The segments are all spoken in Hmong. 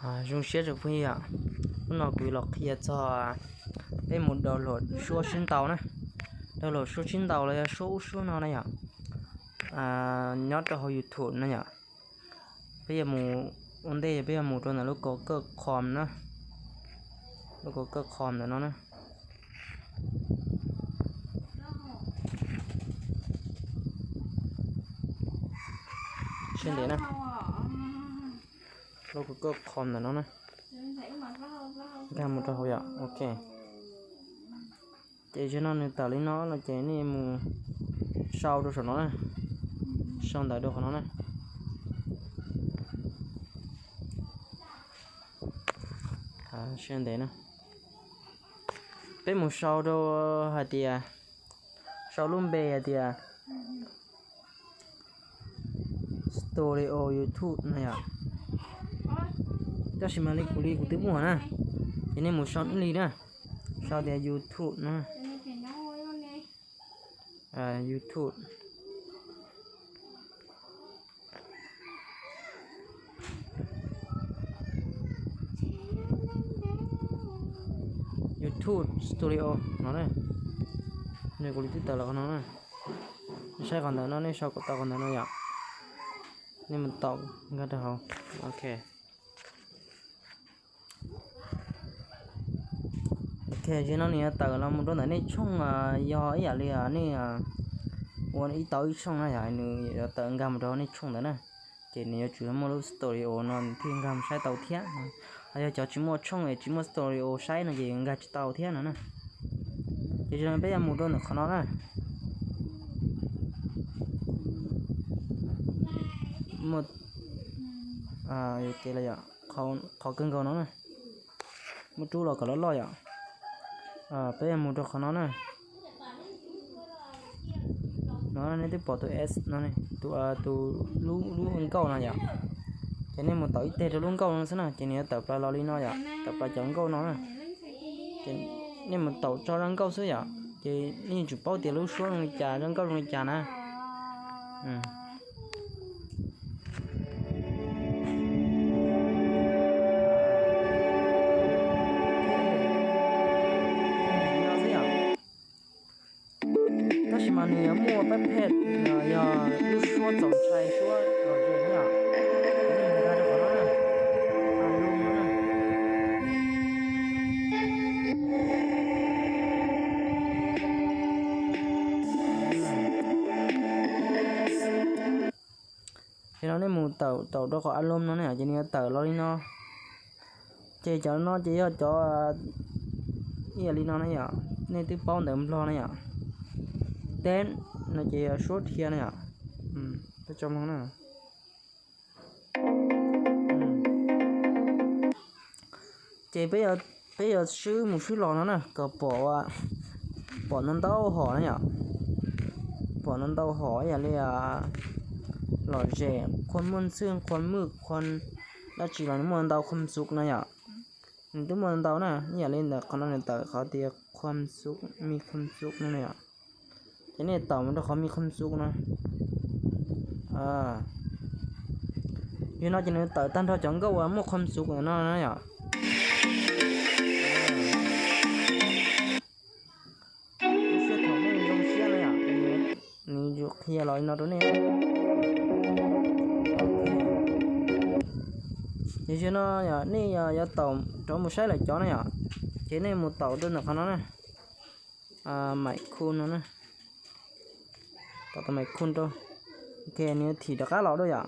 Zoo siab rau phooj ywg, hnub no kuv los qhia txog peb mus download suab sib ntaus na. Download suab sib ntaus los yog suab ub suab no na yom, nyob rau hauv YouTube na yom. Peb yuav mus, ua ntej peb yuav mus rau ntawm lub Google Chrome na, lub Google Chrome ntawm no na. Sab ntev na, lub Google Chrome ntawm no na, nkag mus rau hauv yom, ok. Ces zaum no nws tawm li no no ces nej mus sau rau saum no na, sau ntawv rau qhov no na. Sab ntev na, peb mus sau rau hais tias, sau lub npe hais tias Studio YouTube no yom. Tab sis mas li kuv li kuv twb muaj na, ces nej mus sau ib li na, sau tias YouTube no, YouTube. YouTube Studio no na, nws kuv li twb tawm los qhov no na. Saib qhov ntawd no, nej sau kom tau qhov ntawd no yom. Nej mus taum nkag rau hauv, ok. Ok, zaum no nws yuav tawm los mus rau ntawm nej tshooj, yog ib yam li nej ua ib tau ib tshooj na yom, nws yuav tawm nkag mus rau nej tshooj ntawd na. Ces nws yuav tsum muaj lub studio no nws thiaj nkag mus saib tau thiab. Ho yog cov tsis muaj tshooj es tsis muaj studio saib no ces nkag tsis tau thiab no na. Ces zaum no peb yuav mus rau ntawm qhov no na. Muaj, yog, qhov kawg nkaus no na, muaj rub los kom loj loj yom. Peb yuav mus rau qhov no na. No nej twb pom tus S no, tus, tus, lub nkauj no yom. Ces nej mus taum ib teg rau lub nkauj no xwb na, ces nws yuav tawm plaws los li no yom, tawm plaws cov nkauj no na. Ces nej mus taum tso zaj nkauj xwb yom, ces nej yuav tsum paub tias lub suab zoo li cas, zaj nkauj zoo li cas na. Tab sis mas nws yuav muaj pab phem, yog lub suab txaus ntshai, suab lom zem na yom. Ces nej mus nkag rau qhov no na, a lub no na. Ces no nej mus taum, taum rau qhov a lub no na yom, ces nws yuav tawm los li no. Ces cov no ces yog cov ib yam li no na yom, nej twb paub ntawv Nplog na yom. Teb no ces yog suab dhia na yom. Peb tso mloog na. Ces peb yuav swb mus swb los no na kom pom, pom ntau ntau hom na yom. Pom ntau ntau hom ib yam li lom zem, qhua muaj ntxwj, qhua mwj, qhua dab tsi los nws muaj ntau, qhua xub no yom. Nws twb muaj ntau na, ib yam li ntawm qhov no nws tawm qhov tias qhua xub, mi qhua xub no na yom. Ces nej taum mus rau qhov mi qhua xub no. Yog no ces nws tawm tag nrho cov nkauj uas muaj qhua xub ntawm no na yom. Lub sij hawm thaum nej zoo siab no yom, nws yuav qhia los li no rau nej. Ces yog no yom, nej yuav taum rov mus saib lawm cov na yom, ces nej mus taum rau ntawm qhov no na, maim khu no na. Taum tau maim khu rau, ok, nws yuav thim rov qab los dua yom.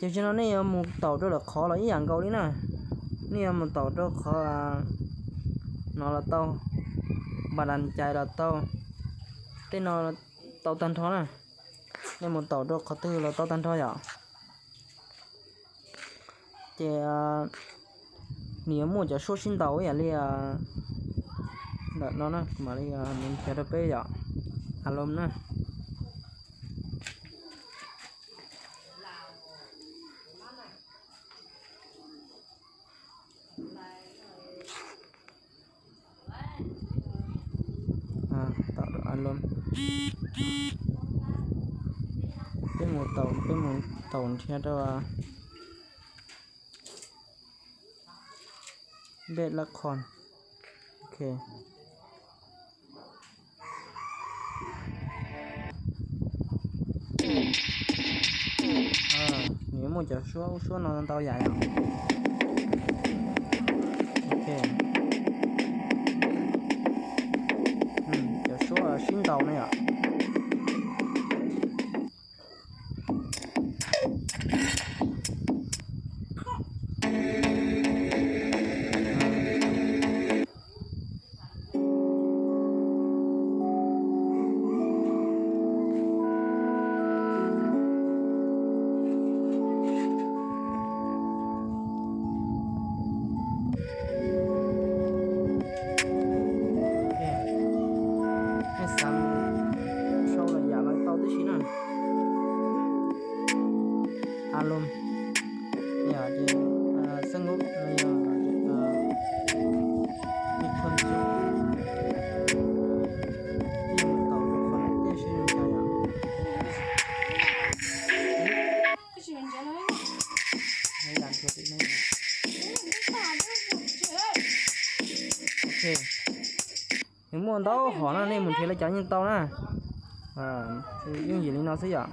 Ces yog no nej yuav mus taum rau lawm qhov los ib yam nkaus li na. Nej yuav mus taum rau qhov no los tau, npas das cais los tau, tej no tau tag nrho na. Nej mus taum rau qhov twg los tau tag nrho yom. Ces nws yuav muaj cov suab sib ntaus ib yam li ntawm no na, kuv mam li mus nrhiav rau peb yom. A lom na. Taum rau a lom. Peb mus taum, peb mus taum nrhiav rau. Npej lab qhon. Ok. Nws muaj cov suab ub suab no ntau yam yom. Ok. Cov suab sib ntaus ne yom. Nej xav sau lwm yam los tau tib si na. Alo, yog ces xab nkub no yog ib khon tsu, yeej mus tau rau qhov nej tej sib zoo yom. Ok, nws muaj ntau hom no nej mus nrhiav lawv cov yeej tau na. Yooj yim li no xwb yom.